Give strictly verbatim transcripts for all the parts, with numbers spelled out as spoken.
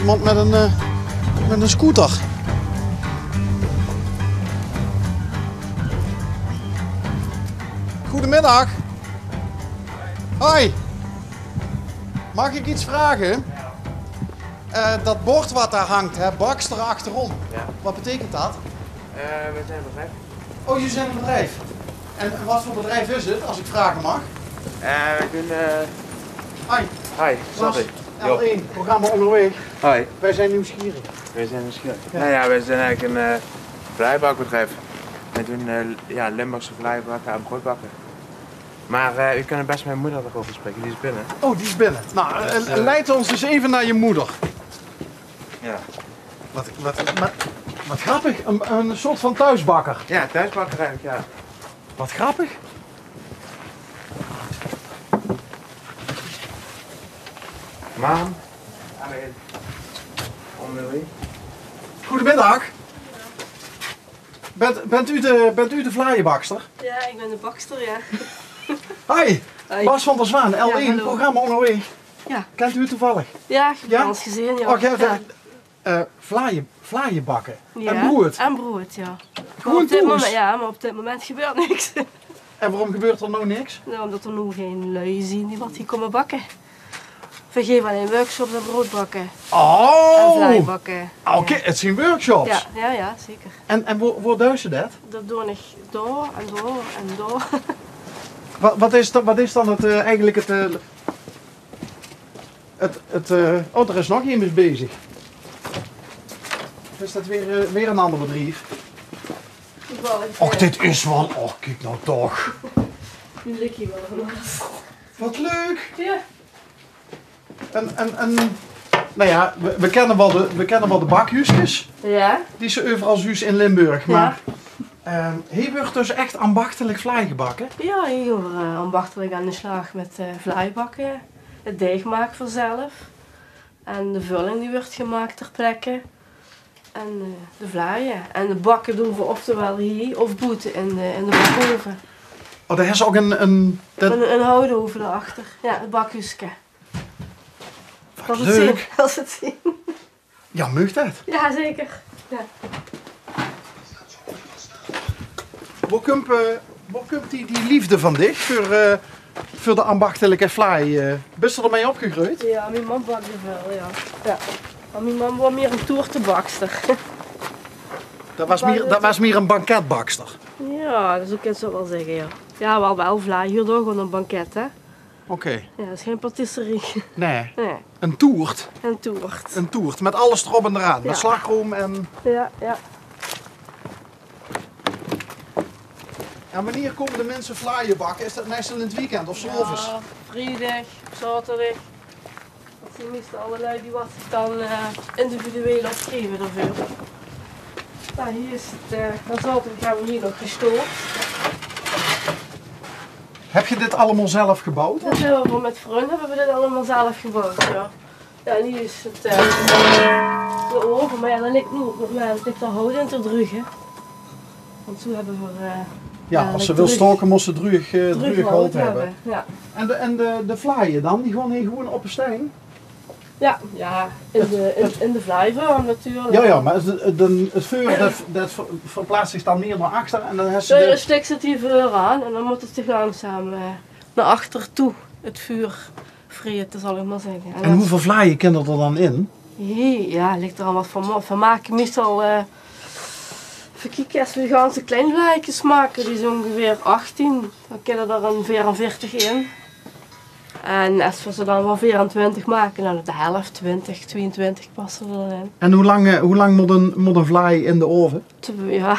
Want met een, eh, met een scooter. Goedemiddag. Hoi. Mag ik iets vragen? Eh, dat bord wat daar hangt, hè, Baxter achterom. Ja. Wat betekent dat? Eh, we zijn een bedrijf. Oh, jullie zijn een bedrijf. En, en wat voor bedrijf is het, als ik vragen mag? Eh, we doen, eh, Hi. Hi, sorry. L één, programma Onderweg. Hi. Wij zijn nieuwsgierig. Wij zijn nieuwsgierig. Ja. Nou ja, wij zijn eigenlijk een, eh, vlaaibakbedrijf. Wij doen, eh, ja, Limburgse vlaaibakken en broodbakken. Maar, eh, u kunt best mijn moeder daarover spreken, die is binnen. Oh, die is binnen. Nou, eh, leid ons eens even naar je moeder. Ja. Wat, wat, wat, wat grappig, een, een soort van thuisbakker. Ja, thuisbakker eigenlijk, ja. Wat grappig. Maan. Goedemiddag. Bent, bent u de, bent u de vlaaienbakster? Ja, ik ben de bakster, ja. Hi, Bas van der Zwaan, L één, programma Onderweg. Ja. Kent u het toevallig? Ja, ik heb het al eens gezien, ja. Oh, ja, eh, vlaaien, vlaaien bakken. Ja, en brood. En brood, ja. Gewoon thuis? Ja, maar op dit moment gebeurt niks. En waarom gebeurt er nou niks? Nou, omdat er nou geen lui zien die wat hier komen bakken. We geven alleen workshops en broodbakken. Oh! En vlaaibakken. Ah, oké, het zijn workshops. Ja, ja, ja, zeker. En, en wo, wo duis se det? Dat doon ik door en door en door. Wat, wat is dan, wat is dan het, eh, eigenlijk het, eh, het, het, eh, oh, er is nog iemand bezig. Of is dat weer, eh, weer een ander bedrijf? Toevallig, och, ja. Dit is wel, och, kijk nou toch. Nu lig je wel van alles. Wat leuk. Ja. En, en, en, nou ja, we, we kennen wel de, we kennen wel de bakhuuskes. Ja. Die ze overal zuus in Limburg. Ja. Maar, ehm, hier wordt dus echt ambachtelijk vlaai gebakken. Ja, hier gaan we, eh, ambachtelijk aan de slag met, eh, vlaai bakken. Het deeg maken we zelf. En de vulling die wordt gemaakt ter plekke. En, eh, de vlaaien. En de bakken doen we oftewel hier of boete in de, in de bakoven. Oh, daar is ook een, een, dat... Een, een houten oven daarachter. Ja, het bakhuuske. Wat leuk. Als het zien. Ja, mag dat? Ja, zeker. Ja. Wo kump, eh, wo kump die, die liefde van dich voor, eh, voor de ambachtelijke vlaai, eh, bist se ermee opgegroeid? Ja, mijn mam bakde veel, ja. Ja. Maar mijn mam was meer een toertebakster. Dat was meer, dat was meer een banketbakster. Ja, dat zou ik zo wel zeggen, ja. Ja, wel, wel vlaai, huur door gewoon een banket, hè. Oké. Ja, dat is geen patisserie. Nee. Nee. Een toert? Een toert. Een toert, met alles erop en eraan. Ja. Met slagroom en... Ja, ja. En wanneer komen de mensen vlaaien bakken? Is dat meestal in het weekend of 's avonds? Ja, vrijdag, zaterdag. Dat zijn meestal alle lui die wat zich dan, eh, individueel opgeven daarvoor. Nou, hier is het, eh, dan zaterdag hebben we hier nog gestoord. Heb je dit allemaal zelf gebouwd? Dat hebben we met vrienden hebben we dit allemaal zelf gebouwd, ja. Ja, en hier is het, eh, de oven, maar ja, dat ligt nu ook nog maar, het ligt er hout in te drugen. Want zo hebben we, eh, ja, als ze wil stoken, moet ze druug, eh, druug hout hebben. Ja. En de, en de, de vlaaien dan, die gewoon hier gewoon op de steen? Ja, ja, in de, in, in de vlaaivorm natuurlijk. Ja, ja, maar het, het, dan, het vuur, dat, dat ver-, verplaatst zich dan meer naar achter en dan has se... Ja, de... Dan stik se het hier veur aan en dan moet het zich langzaam, eh, naar achter toe, het vuur vreten, zal ik maar zeggen. En hoeveel vlaaien kunnen er dan in? Jee, ja, ligt er aan wat voor mo-, we maken meestal, eh, even kijken, als we de ganse klein vlaaikes maken, die zijn ongeveer achttien, dan kunnen er een veerenveertig in. En als we ze dan wel veerentwintig maken, dan de helft, twintig, tweeëntwintig passen er dan in. En hoe lang, eh, hoe lang moet een, moet een vlaai in de oven? Te-, ja,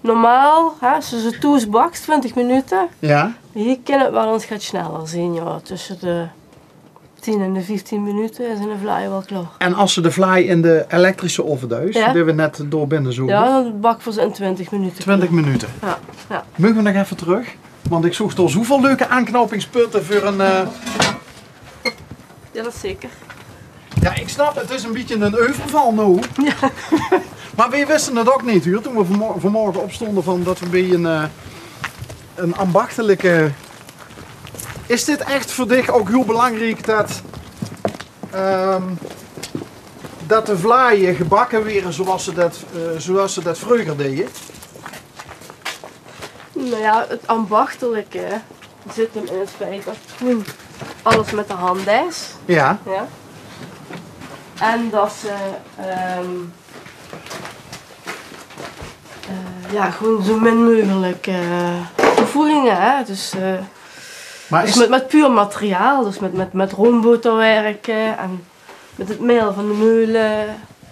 normaal, hè, als ze ze toes bakt, twintig minuten. Ja. Hier kan het wel eens gaat sneller zijn, ja. Tussen de tien en de vieftien minuten is een vlaai wel klaar. En als ze de vlaai in de elektrische oven duis, ja, die we net door binnen zogen? Ja, dan bakken we ze in twintig minuten. Twintig minuten. Ja, ja. Mogen we nog even terug? Want ik zocht al zoveel leuke aanknopingspunten voor een, eh, ja, dat is zeker. Ja, ik snap, het is een beetje een euverval nou. Ja. Maar wij wisten het ook niet, huur, toen we vanmor-, vanmorgen opstonden, van dat we bij een, eh, een ambachtelijke... Is dit echt voor dich ook heel belangrijk dat, ehm, Dat de vlaaie gebakke wiere zoeas ze dat, eh, zoeas ze dat vreuger deje? Nou ja, het ambachtelike zit hem in het feit dat het gewoon alles met de hand is. Ja. Ja. En dat ze, ehm, eh, ja, gewoon zo min mogelijk, eh, toevoegingen, hè. Dus, eh, maar dus is met, met puur materiaal, dus met, met, met roomboterwerken en met het meel van de meulen.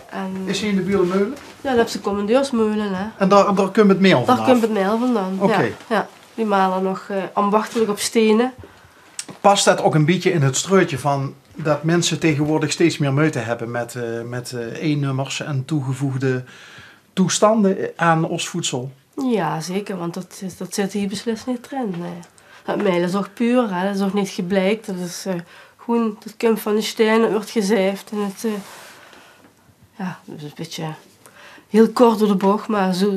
En is hier in de buurt een meulen? Ja, dat is de commandeursmeulen, hè. En daar, daar komt het meel vanaf? Daar komt het meel vandaan, ja. Oké. Ja. Die malen nog, eh, ambachtelijk op stenen. Past dat ook een beetje in het straotje van dat mensen tegenwoordig steeds meer moeite hebben met, eh, met, eh, E-nummers en toegevoegde toestanden aan ons voedsel? Ja, zeker, want dat, dat zit hier beslist niet in, nee. Het meel is ook puur, hè. Dat is ook niet gebleekt. Dat is, eh, gewoon, dat komt van de stenen, wordt gezeefd en het, eh, ja, dat is een beetje heel kort door de bocht, maar zo,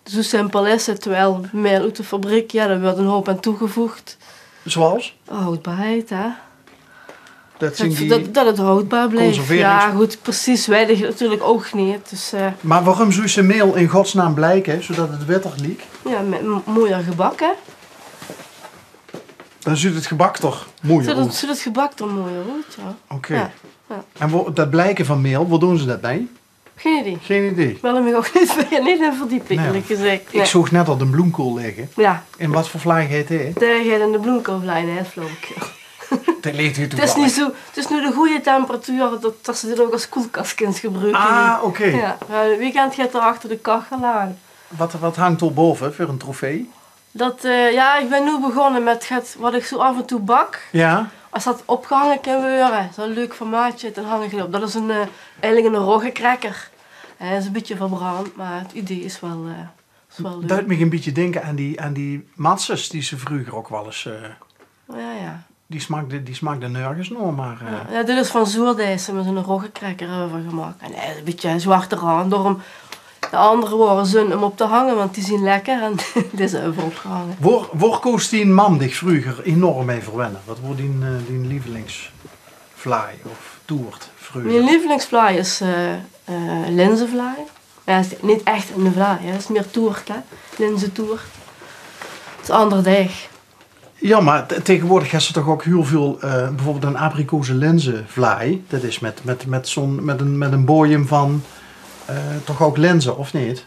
zo simpel is het. Terwijl meel uit de fabriek, ja, daar wordt een hoop aan toegevoegd. Zoals? Houdbaarheid, hè. Dat zien die conserveringsmiddelen. Dat, dat, dat het houdbaar blijft. Ja, goed, precies weet ik natuurlijk ook niet. Dus, eh. Maar waarom zou ze meel in godsnaam blijken, zodat het witter liek? Ja, met m-, mooier gebakken. Dan zuut het gebak toch mooier oet? Zodat, zodat het gebak er mooier oet, ja. Oké. Ja, ja. En wo-, dat blijken van meel, wat doen ze daarbij? Geen idee. Geen idee. Wil ik mich ook niet, niet in verdiepen, eerlijk gezegd. Nee. Ik zoog net al de bloemkool liggen. Ja. En wat voor vlaai heet die? Die heet in de bloemkoolvlaai, nee, dat is flauwekul. Dat ligt hier toevallig. Het is niet zo, het is nu de goede temperatuur dat, dat ze dit ook als koelkast kunnen gebruiken. Ah, oké. Ja, maar het weekend gaat er achter de kachel aan. Wat, wat hangt er boven voor een trofee? Dat, eh, ja, ik ben nu begonnen met het, wat ik zo af en toe bak. Ja. Als dat opgehangen kan worden, zo'n leuk formaatje, dan hang ik het op. Dat is een, eh, eigenlijk een roggekraker. Hij is een beetje verbrand, maar het idee is wel, eh, is wel leuk. Duit mich een beetje denken aan die, aan die matzes die ze vroeger ook wel eens, eh, ja, ja. Die smaakde, die smaakde nergens nao, maar, eh. Ja, ja, dit is van zoerdijs, maar zo'n roggekraker hebben we gemaakt. En hij is een beetje een zwarte rand, daarom de andere waren zin om op te hangen, want die zien lekker en deze hebben we opgehangen. Waar, waar koos dien mam dich vroeger enorm mee verwennen? Wat woor dien, eh, dien lievelingsvlaai of toert vroeger? Mijn lievelingsvlaai is, eh, eh, linzenvlaai. Ja, het is niet echt een vlaai, hè. Het is meer toert, hè. Linzentoert. Het is ander deeg. Ja, maar te-, tegenwoordig is er toch ook heel veel, eh, bijvoorbeeld een abrikozenlinzenvlaai. Dat is met, met, met zo'n, met een, met een boeiem van, eh, toch ook linzen, of niet?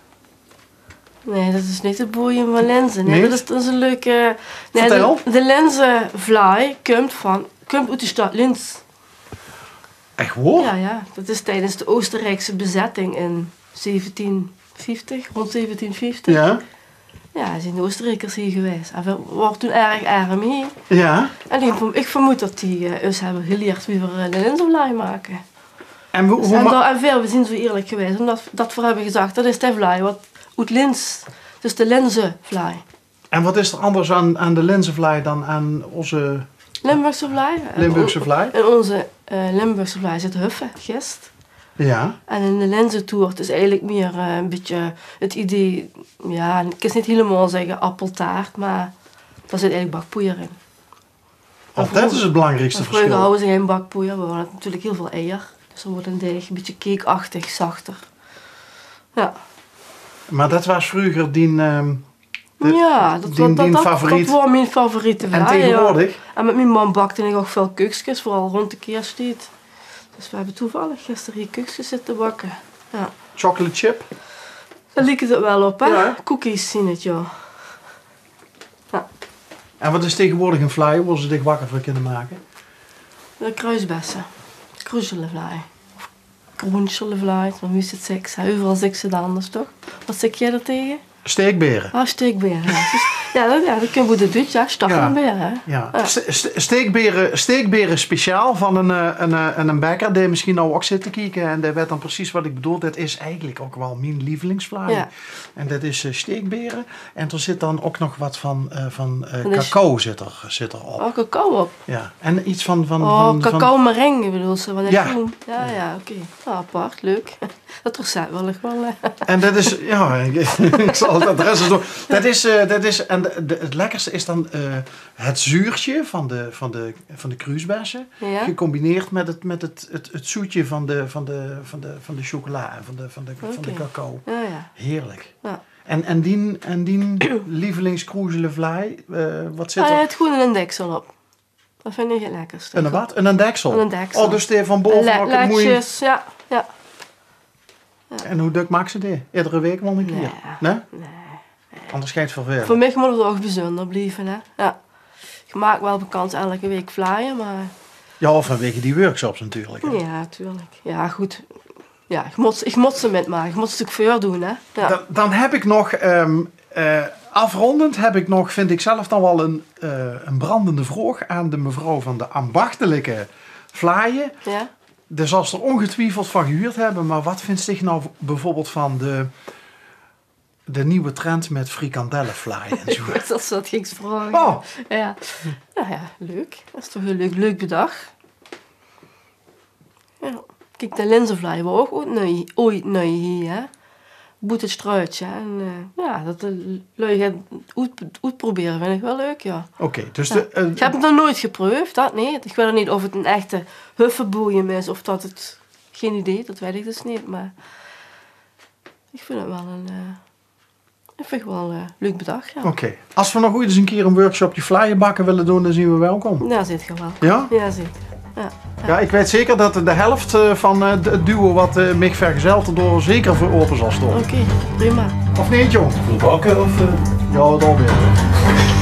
Nee, dat is niet de boeiem van linzen. Nee, nee? Dat is, dat is een leuke, nee, vertel. De, de linzenvlaai komt van, komt uit de stad Linz. Echt waar? Ja, ja. Dat is tijdens de Oostenrijkse bezetting in zeventien vijftig, rond zeventien vijftig. Ja. Ja, zijn de Oostenrijkers hier geweest. En we waren toen erg arm hier. Ja. En ik, ik vermoed dat die, eh, ons hebben geleerd wie we, eh, de linzenvlaai maken. En, we, dus, en, daar, en veel, we zijn zo eerlijk geweest, omdat dat we hebben gezegd, dat is de vlaai wat uit Linz, dus de linzenvlaai. En wat is er anders aan, aan de linzenvlaai dan aan onze Limburgse vlaai? Limburgse vlaai? In onze, eh, Limburgse vlaai zit huffe, gist. Ja. En in de linzentoert is eigenlijk meer, eh, een beetje het idee, ja, ik kan het niet helemaal zeggen appeltaart, maar daar zit eigenlijk bakpoeier in. Of dat is het belangrijkste verschil. Vroeger hadden ze geen bakpoeier, we hadden natuurlijk heel veel eier. Dus dan wordt een deeg een beetje cakeachtig, zachter. Ja. Maar dat was vroeger dien, ehm, Dit, ja, dat, dien, dat, dien dat, favoriet. Dat was mijn favoriete vlaai, ja. En tegenwoordig? En met mijn mam bakte ik ook veel keukskes, vooral rond de kersttied. Dus we hebben toevallig gisteren hier keukskes zitten bakken. Ja. Chocolate chip? Daar lijkt het wel op, hè? Ja, hè? Cookies zien het, ja. Ja. En wat is tegenwoordig een vlaai waar ze dich wakker van kunnen maken? De kruisbessen. Kruiselevlaai. Kroensjele vlaai, maar wie is het seks? Hè, overal seks het anders, toch? Wat zeg jij daartegen? Steekberen. Ah, steekberen, ja. Dus, ja, dat, ja, dat kun je goed doen, ja. Stachelberen, hè? Ja. Ja. Ste-, ste-, steekberen, steekberen speciaal van een, eh, een, eh, een bekker die misschien nou ook zit te kijken en die weet dan precies wat ik bedoel. Dat is eigenlijk ook wel mijn lievelingsvlaai. Ja. En dat is, eh, steekberen. En er zit dan ook nog wat van, eh, van, eh, cacao zit er, zit er op. Oh, cacao op? Ja, en iets van, van, oh, van, van cacao meringue bedoel ze, van de bloem. Ja. Ja, ja, oké. Oh, apart, leuk. Dat recept wil ik wel, eh. En dat is, ja, ik, ik zal het adres eens door. Dat is, eh, dat is een De, de, het lekkerste is dan eh, het zuurtje van de, van de, van de kruusbesse, Ja? gecombineerd met het, met het, het, het zoetje van de, van, de, van, de, van de chocola en van de, van de, van de Oké. cacao. Ja, ja. Heerlijk. Ja. En, en dien, en dien lievelingskroezele vlaai, eh, wat zit Hij er? Heeft gewoon een deksel op. Dat vind ik het lekkerste. Een wat? En een deksel? En een deksel. Oh, dus die van boven Le- ook het moei. Letjes, ja. ja. En hoe duk maakt ze die? Iedere week wel een keer? Nee. Nee? Nee. Anders gaat het vervelen. Voor mij moet het ook bijzonder blijven, hè. Ja. Ik maak wel bekans elke week vlaaien, maar... Ja, vanwege die workshops natuurlijk. Hè? Ja, natuurlijk. Ja, goed. Ja, ik moet, ik moet ze metmaken. Ik moet ze natuurlijk voordoen, hè. Ja. Dan, dan heb ik nog, ehm, eh, afrondend heb ik nog, vind ik zelf dan wel een, eh, een brandende vraag aan de mevrouw van de ambachtelijke vlaaien. ja. Daar zal ze er ongetwijfeld van gehuurd hebben, maar wat vindt zich nou bijvoorbeeld van de, de nieuwe trend met frikandellevlaai en zo? Dat is wat ik vraag. Oh. Ja. Nou ja, leuk. Dat is toch een leuk, leuk bedacht. Ja. Kijk, de linzenvlaai was ook ooit neu, ooit neu hier, hè. Boet het struitje. En eh, ja, dat de lui het oet, oetproberen vind ik wel leuk, ja. Oké, dus Ja. de, eh, Ik heb het nog nooit geproefd, dat niet. Ik weet niet of het een echte huffeboeien is of dat het... Geen idee, dat weet ik dus niet. Maar ik vind het wel een... eh, ik vind het wel eh, leuk bedacht, ja. Oké. Als we nog ooit eens een keer een workshopje vlaaien bakken willen doen, dan zijn we welkom. Ja, zit je wel. Ja? Ja, zit. Ja. Ja, ik weet zeker dat de helft eh, van eh, het duo wat eh, mij vergezelt door zeker voor open zal staan. Oké, prima. Of niet, jong? Voor bakken of... eh, Ja, dat weer.